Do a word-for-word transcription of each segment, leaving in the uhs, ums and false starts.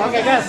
Oke, gas.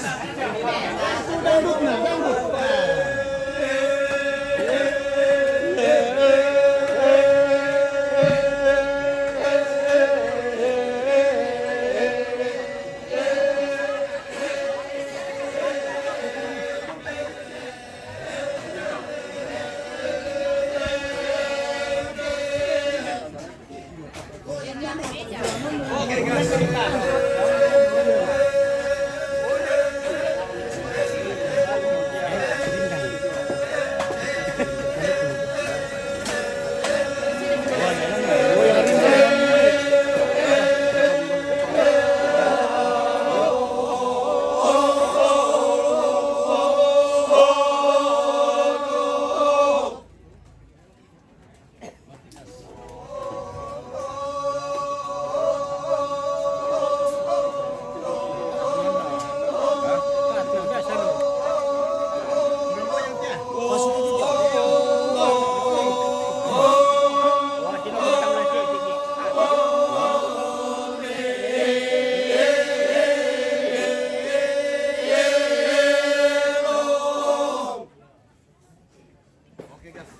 Oke, gas.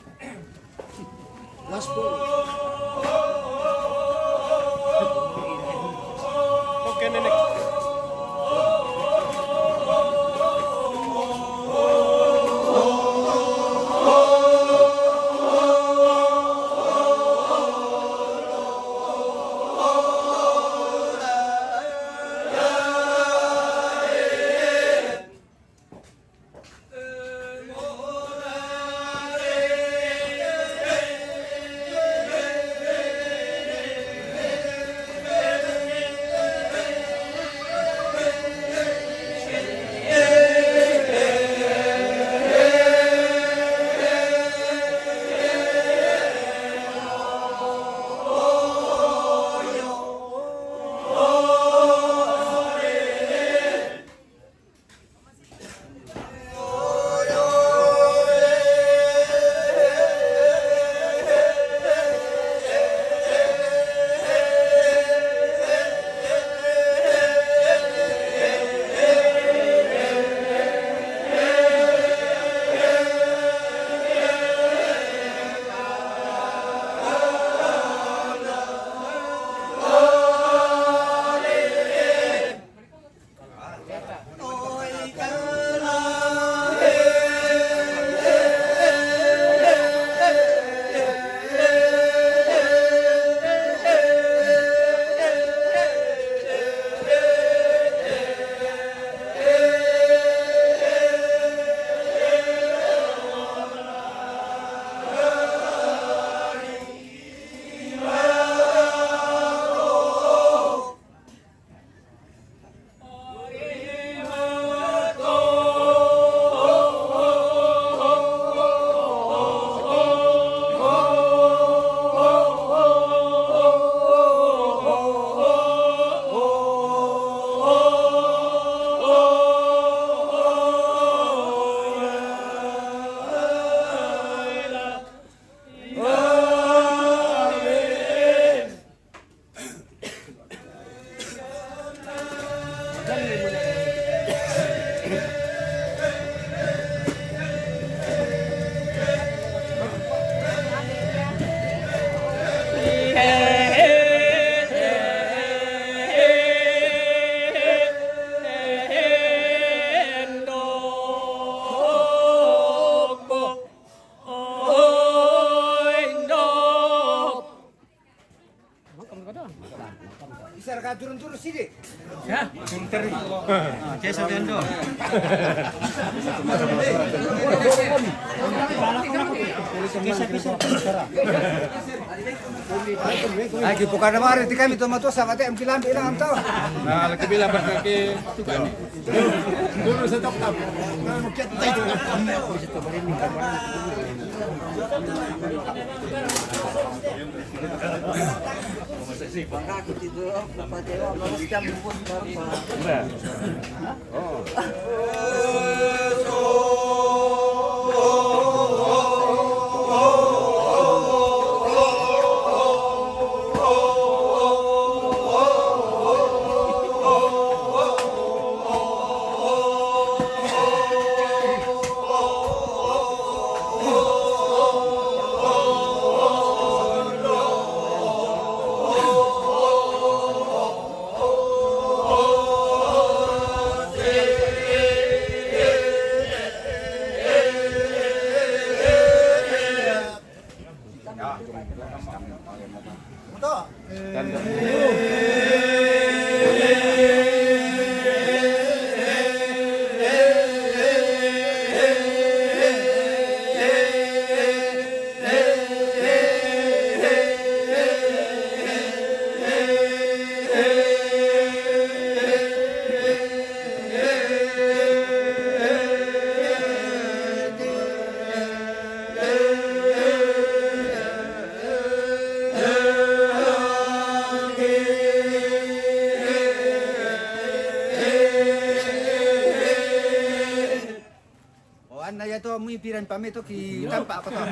Last ball. Oke, Nenek. Bisa ka turun-turun sini. Ya, turun terus. Oke, satu yang dua. Lagi bukan kemarin, tika mi toma tu sama te, em kilam bilang am tau. Nah, lagi bilang pas lagi. Turun, turun, stop, stop. Kalau mau kiat, kita itu. O ana ia to mui piran pame to ki tampa ko to.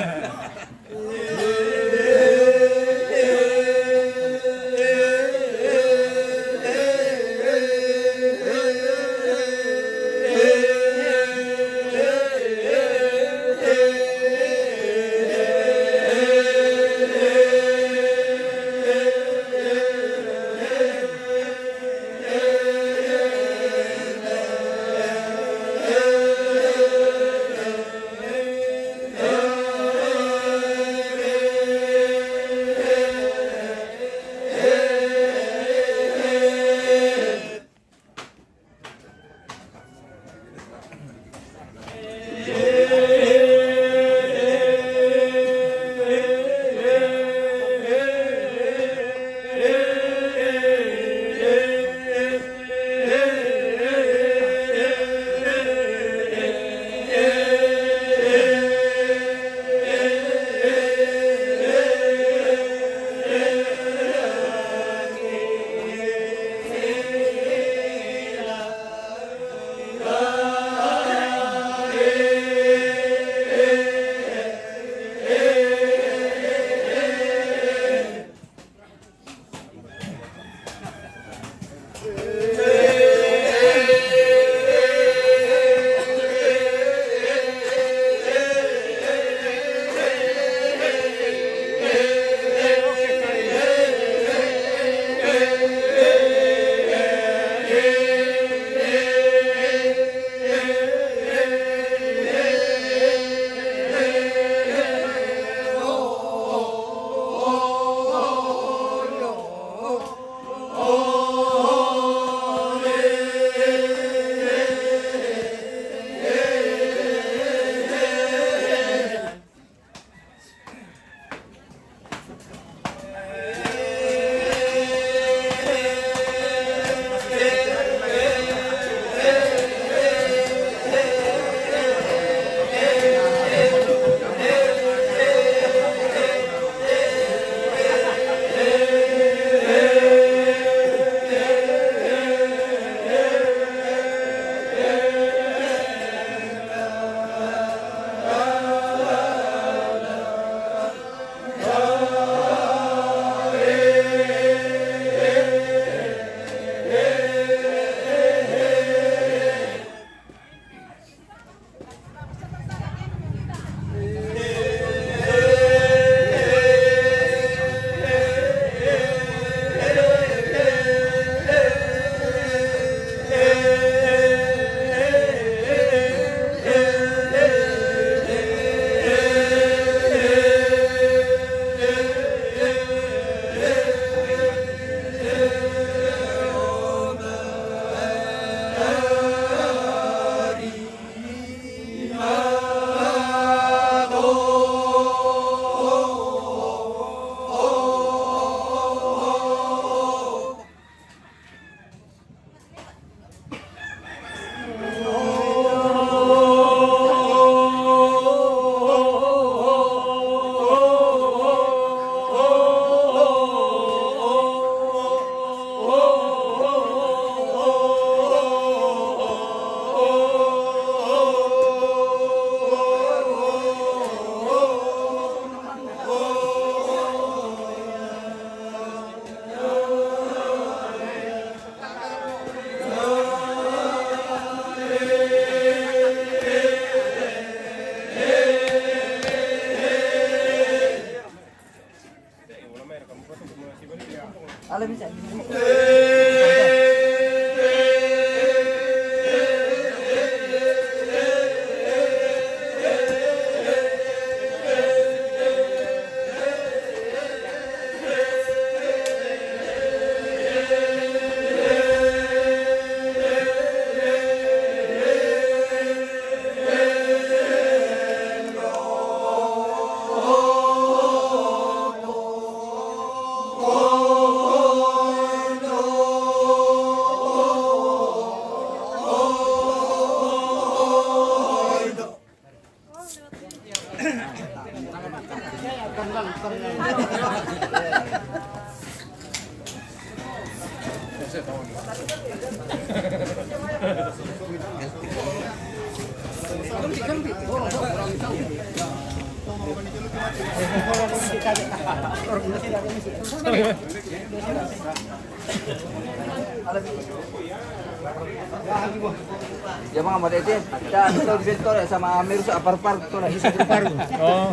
Ya, mga matete. Siya, ito, dito, sama Amir sa Aparpar, ito na, isa Aparpar. Oh.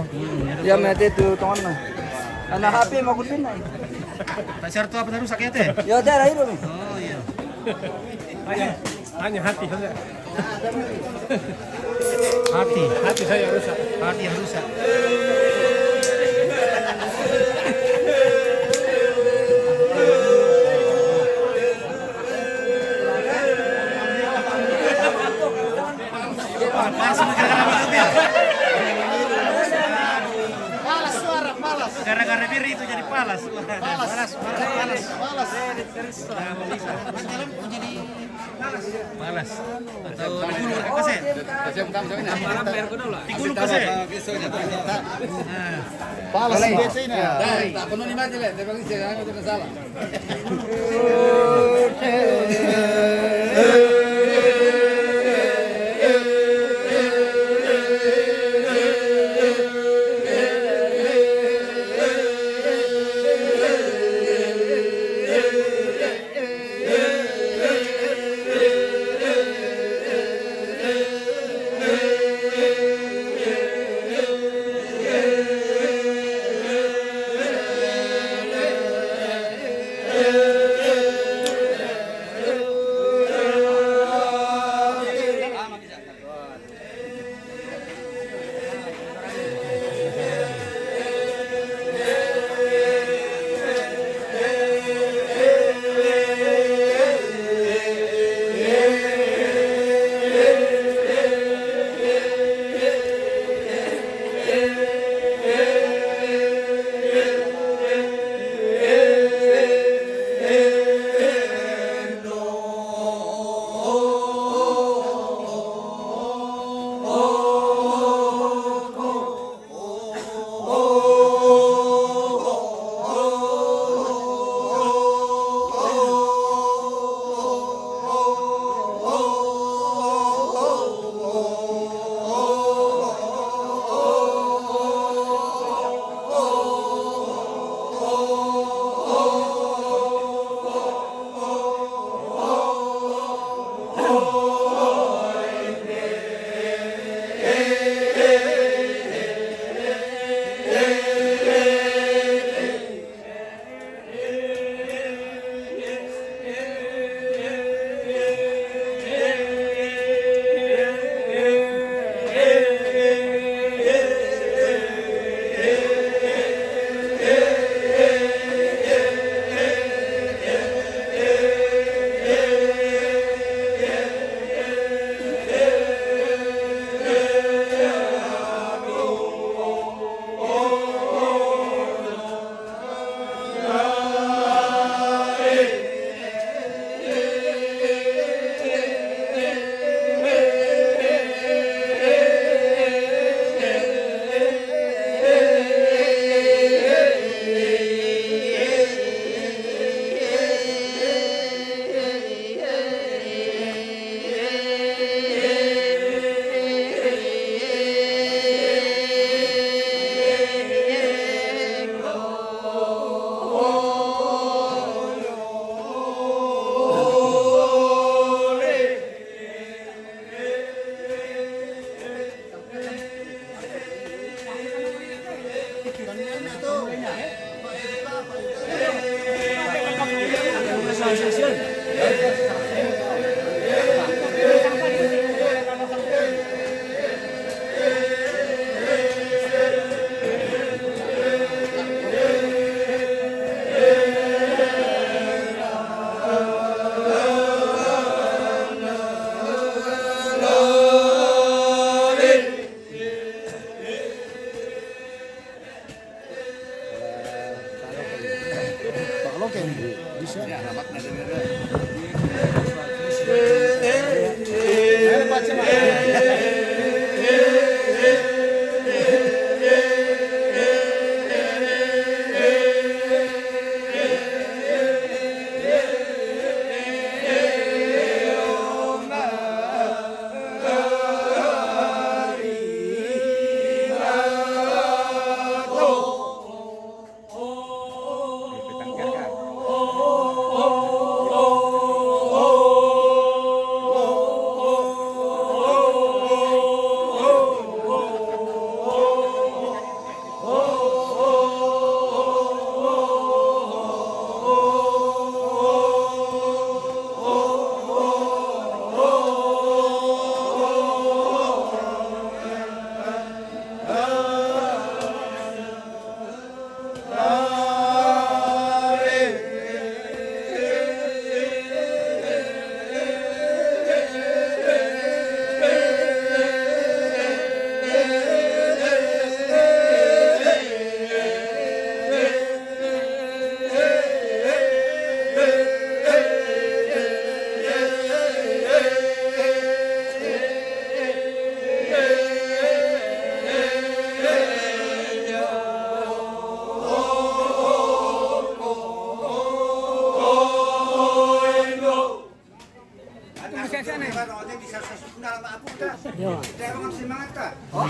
Ya, matete, ito, ito na. Ana, happy, magutin na eh. Tak siya ito, apa na rusak ya, te? Ya, ada, ada, ini. Oh, iya. Hanya, hanya hati, hanya. Hati, hati saya rusak. Hati yang rusak. Pas gara-gara apa tuh, Pil? Palas suara, palas. Gara-gara bir itu jadi palas. Palas, palas, palas, palas. Dalam jadi Palas. Atau digulung, kasih. Digulung, kasih. Palas. Boleh. Biasa ini. Ya, tak penuh ni mati lah. Tapi saya jangan kau salah.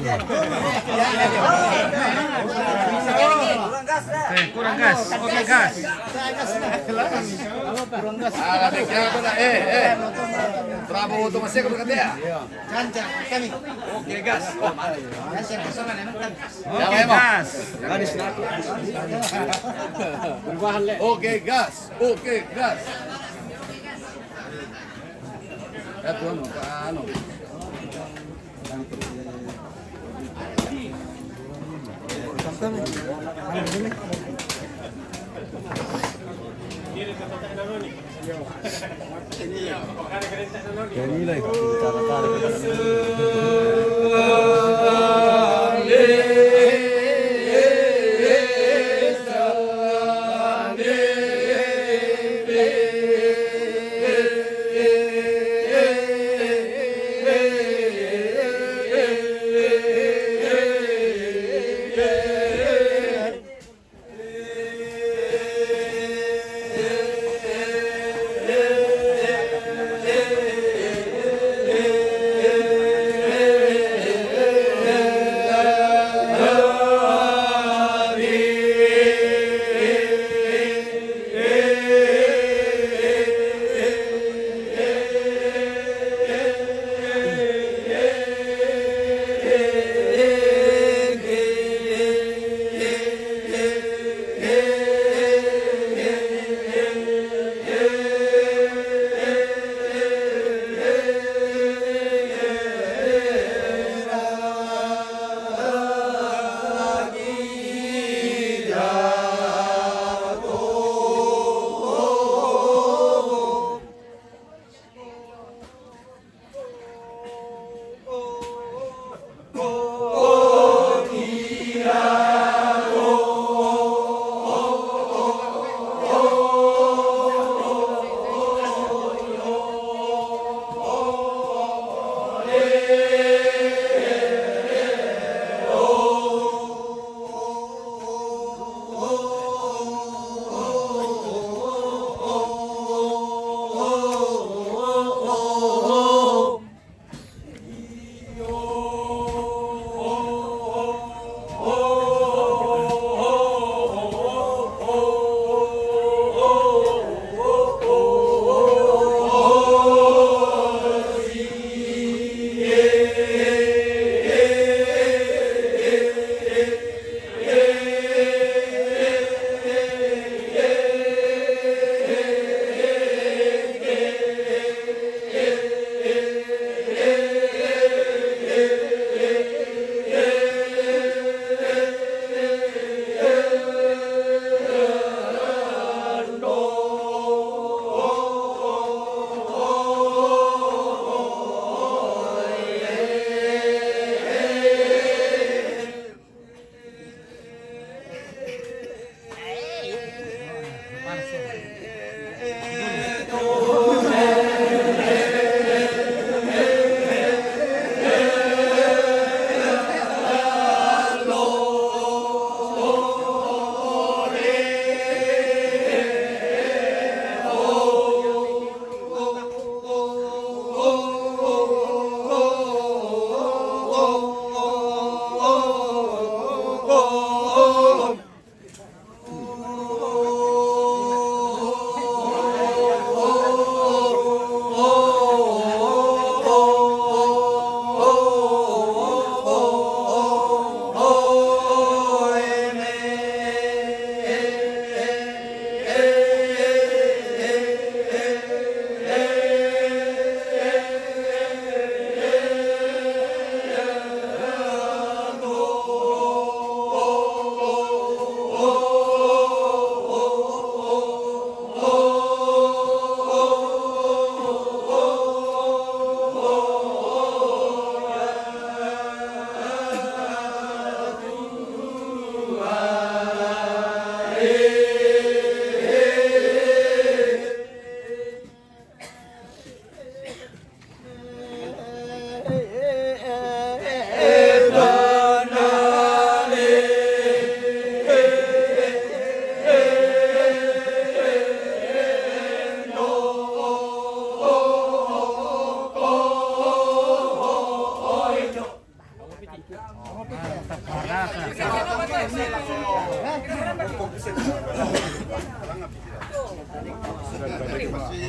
Kurang gas, eh, kurang gas. Oke, gas. Ala, de, kira ko na, eh, eh. Bravo, automasia ko na kate. Oke, gas. Oh, mali. Oke, gas. Oke, gas. Oke, gas. Ito, ano, paano?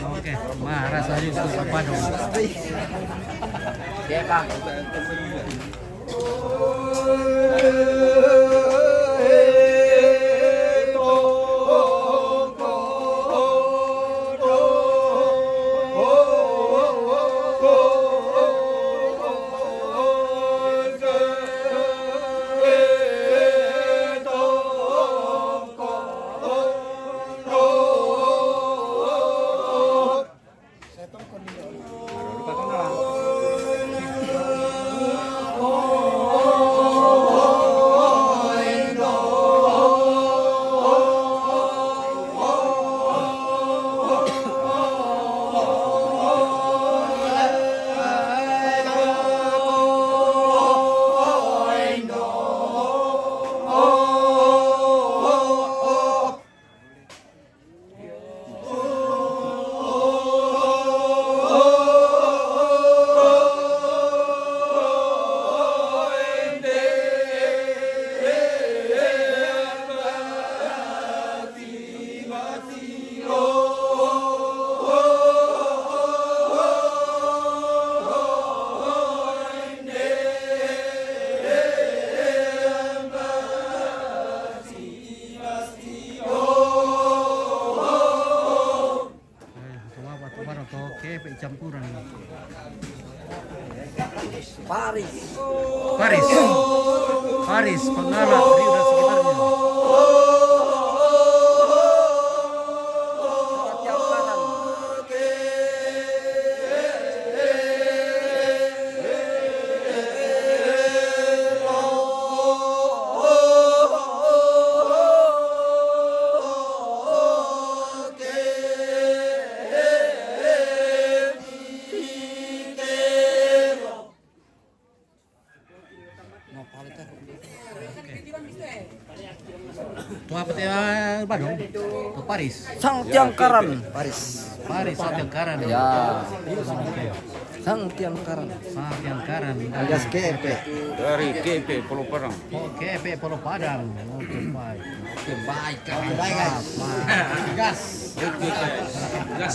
Oke, ma, rasa yuk, apa dong? Eh, atau apa, atau baru, atau kepe campuran. Paris. Paris. Paris, Pangala, Riu dan sekitarnya. Tuh apa tuh, eh, Badung? Tuh Paris. Sang Tiang Karan, Paris. Paris, Sang Tiang Karan. Ya. Sang Tiang Karan. Sang Tiang Karan. Alias Kepe. Dari Kepe Pulau Padang. Oh, Kepe Pulau Padang. Oke, baik. Oke, baik, Kak. Baik, guys. Gas. Gas. Gas.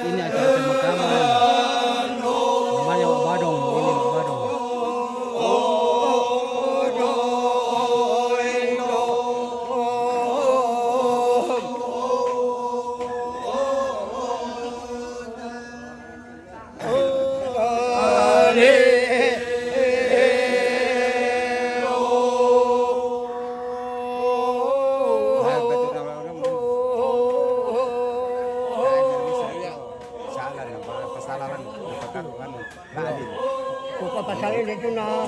Ini acara pemakaman. Namanya Wak Badong, ini Wak Badong. Buka pasal ini tu na.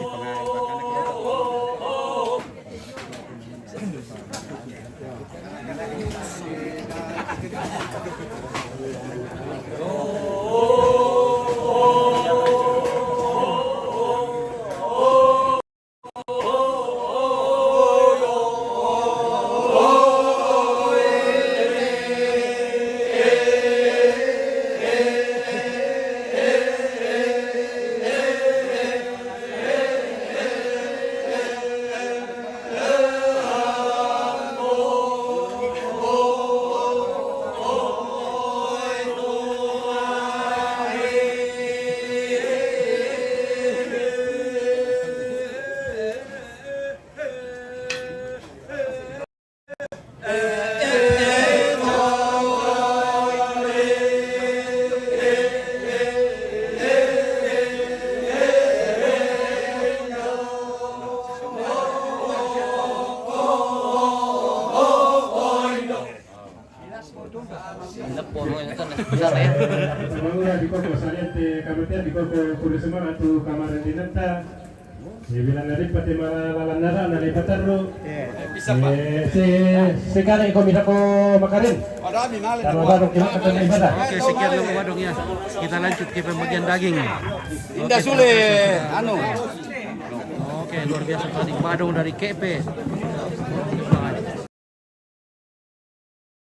Pembangunan di koko saliente kamatean di koko puru semana tu kamarin di nanta. Dia bilang dari pati mala lalan nara na lepa taru. Bisa, Pak. Eh, se, sekali ko mira ko makarin. Ada mi mala. Sama baru kita ketemu ibadah. Oke, sekian dulu Badong ya. Kita lanjut ke pembagian daging. Indah Sule, anu. Oke, luar biasa tadi Badong dari K P.